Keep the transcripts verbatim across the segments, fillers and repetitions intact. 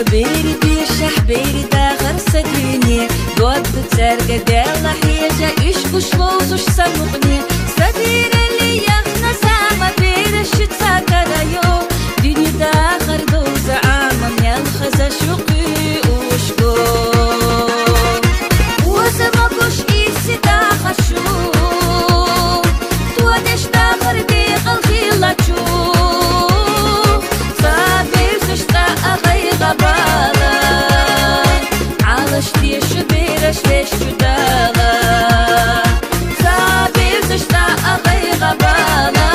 Бери бишахь, бери дахар са дуьне, дог ду цаьрга Даьла хьежа, уьш гуш ловзуш са мукъане. Са бералли яхна зама бераш шуьца кара йо, дуьне дахар довза Ӏама, мел хаза шу кхуьуш го. Оза ма гуш ирсе дахар шу, тонеш дахар декъал хилла чу. Ца бевзаш цӀа а гӀайгӀа бала, Ӏалаш деша бераш веш чу Дала. Ца бевзаш цӀа а гӀайгӀа бала,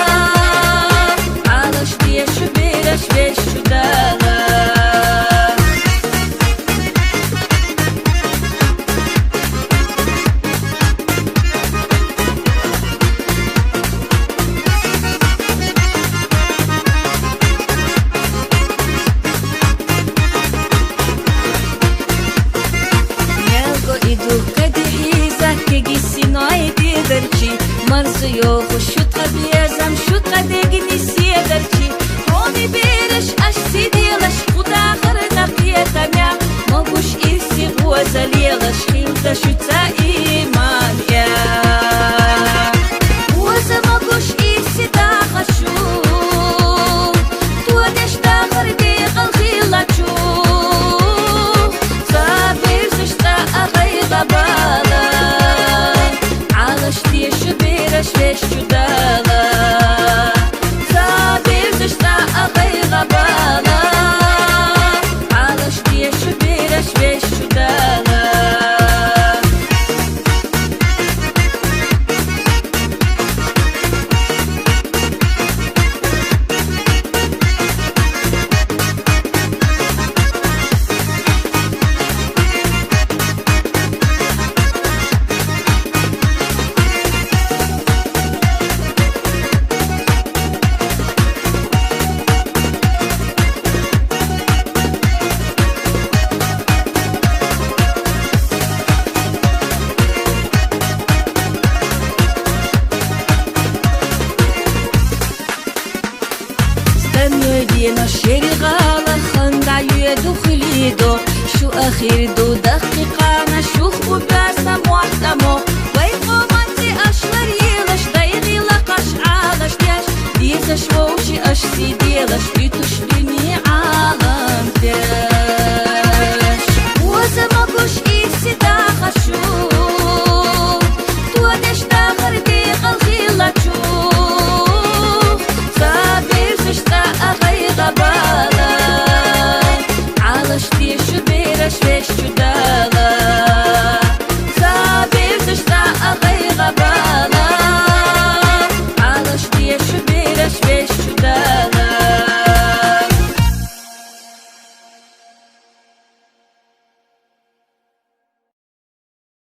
Ӏалаш деша бераш веш чу Дала. Мел го и духкадихьи заккеги синой дедарчи, марзу йоху шу тха безам, шу тха дегни седарчи. Хьони бераш аш сиделаш, кху дахарна кхетамя, ма гуш ирси гӀоза лелаш, хилда шуьца иман я. Оза ма гуш ирсе дахар шу, тонеш дахар декъал хилла чу. Ца бевзаш цӀа а гӀайгӀа бала, Ӏалаш деша бераш веш чу Дала. Ца бевзаш цӀа а гӀайгӀа бала, Ӏалаш деша бераш веш чу Дала. Стенной вена шери гӀала, ханга юьду хилидо, шу ахир ду даккхикана, шух убазна муахтамо,